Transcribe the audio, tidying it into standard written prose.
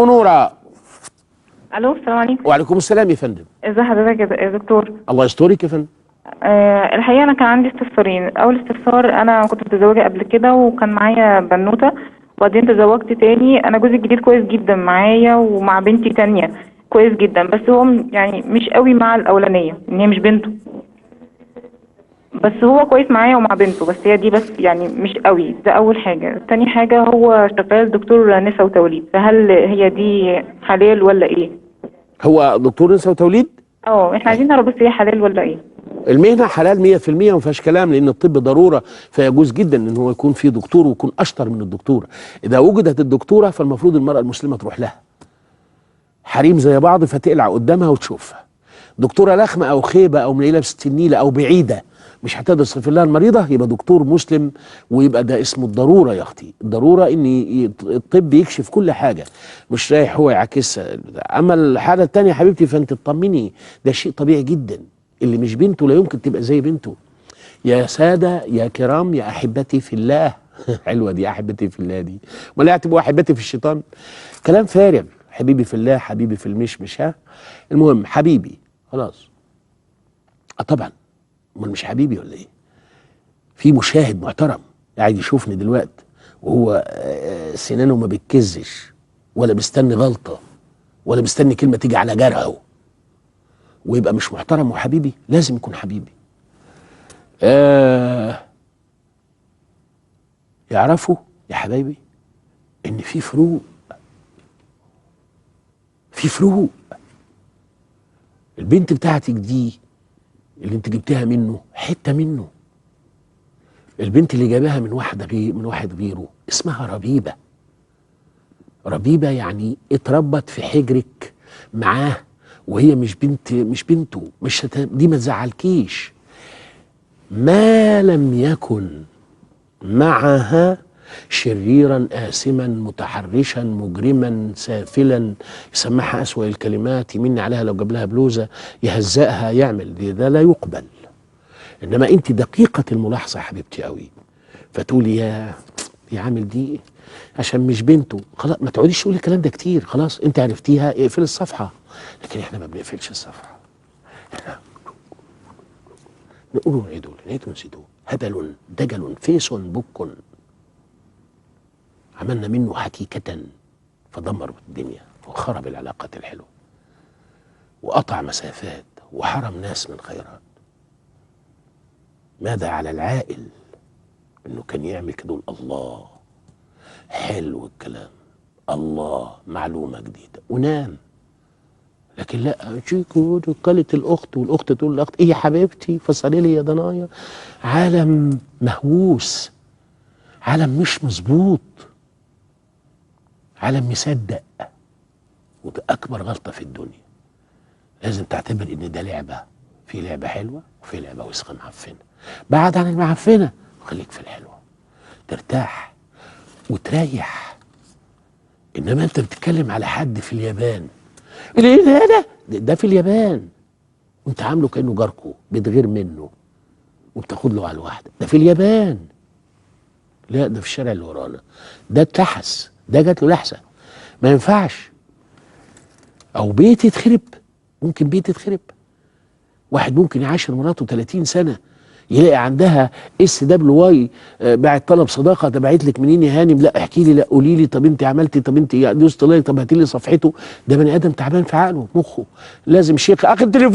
نورة. الو، السلام عليكم. وعليكم السلام يا فندم. ازي حضرتك يا دكتور؟ الله يسترك يا فندم. الحقيقة انا كان عندي استفسارين. اول استفسار، انا كنت متزوجة قبل كده وكان معايا بنوته، وبعدين تزوجت تاني. انا جوزي الجديد كويس جدا معايا ومع بنتي تانية كويس جدا، بس هو يعني مش قوي مع الاولانية ان هي مش بنته، بس هو كويس معايا ومع بنته، بس هي دي بس يعني مش قوي. ده اول حاجة. تاني حاجة، هو شغال دكتور نساء وتوليد، فهل هي دي حلال ولا ايه؟ هو دكتور نساء وتوليد؟ اه، احنا عايزين نعرف بس هي حلال ولا ايه؟ المهنة حلال 100% وما فيهاش كلام، لأن الطب ضرورة، فيجوز جدا إن هو يكون فيه دكتور ويكون أشطر من الدكتورة. إذا وجدت الدكتورة فالمفروض المرأة المسلمة تروح لها. حريم زي بعض فتقلع قدامها وتشوفها. دكتورة لخمة أو خيبة أو منيلة بستين نيلة أو بعيدة مش هتقدر تصرف لها المريضة، يبقى دكتور مسلم، ويبقى ده اسمه الضرورة يا أختي. الضرورة إن الطب يكشف كل حاجة، مش رايح هو يعاكسها. أما الحالة التانية يا حبيبتي فأنت تطمني، ده شيء طبيعي جدا. اللي مش بنته لا يمكن تبقى زي بنته. يا سادة يا كرام يا أحبتي في الله. حلوة دي، أحبتي في الله دي، ولا يعتبوا أحبتي في الشيطان؟ كلام فارغ. حبيبي في الله، حبيبي في المشمش. ها، المهم حبيبي خلاص. طبعا، امال مش حبيبي ولا ايه؟ في مشاهد محترم قاعد يشوفني دلوقتي وهو سنانه ما بتكزش ولا مستني غلطه ولا مستني كلمة تيجي على جرحه، ويبقى مش محترم وحبيبي؟ لازم يكون حبيبي. يعرفوا يا حبايبي ان في فروق، في فروق. البنت بتاعتك دي اللي انت جبتها منه حتة منه. البنت اللي جابها من واحدة غير، من واحد غيره، اسمها ربيبه. ربيبه يعني اتربت في حجرك معاه وهي مش بنت، مش بنته، مش دي ما تزعلكيش ما لم يكن معها شريرا آثما متحرشا مجرما سافلا يسمعها أسوأ الكلمات، يمن عليها لو جاب لها بلوزة، يهزأها، يعمل ده لا يقبل. إنما أنت دقيقة الملاحظة يا حبيبتي قوي، فتقولي يا عامل دي عشان مش بنته، خلاص ما تقعديش تقولي الكلام ده كتير، خلاص أنت عرفتيها اقفلي الصفحة. لكن إحنا ما بنقفلش الصفحة، إحنا نقول ونعيد ونعيد ونزيدوه. هبل دجل فيس بك، عملنا منه حقيقة فدمر الدنيا وخرب العلاقات الحلوة وقطع مسافات وحرم ناس من خيرات. ماذا على العائل انه كان يعمل كده؟ الله حلو الكلام، الله معلومة جديدة، ونام. لكن لا، شيكو قالت الأخت، والأخت تقول للأخت ايه يا حبيبتي فصلي لي يا ضنايا. عالم مهووس، عالم مش مظبوط، عالم مصدق، وده أكبر غلطة في الدنيا. لازم تعتبر إن ده لعبة، في لعبة حلوة وفي لعبة وسخة معفنة. بعد عن المعفنة وخليك في الحلوة، ترتاح وتريح. إنما أنت بتتكلم على حد في اليابان، ليه ده في اليابان، وأنت عامله كأنه جاركو، بتغير منه وبتاخد له على الواحدة. ده في اليابان، لا ده في الشارع اللي ورانا، ده اتلحس، ده جات له لحسة، ما ينفعش. او بيت يتخرب، ممكن بيت يتخرب. واحد ممكن يعاشر مراته 30 سنة يلاقي عندها SWY باعت طلب صداقه، ده باعت لك منين يا هانم؟ لا احكي لي، لا قولي لي، طب انت عملتي، طب انت دوست like، طب هاتي لي صفحته. ده بني ادم تعبان في عقله مخه، لازم شيخ اخد تليفون.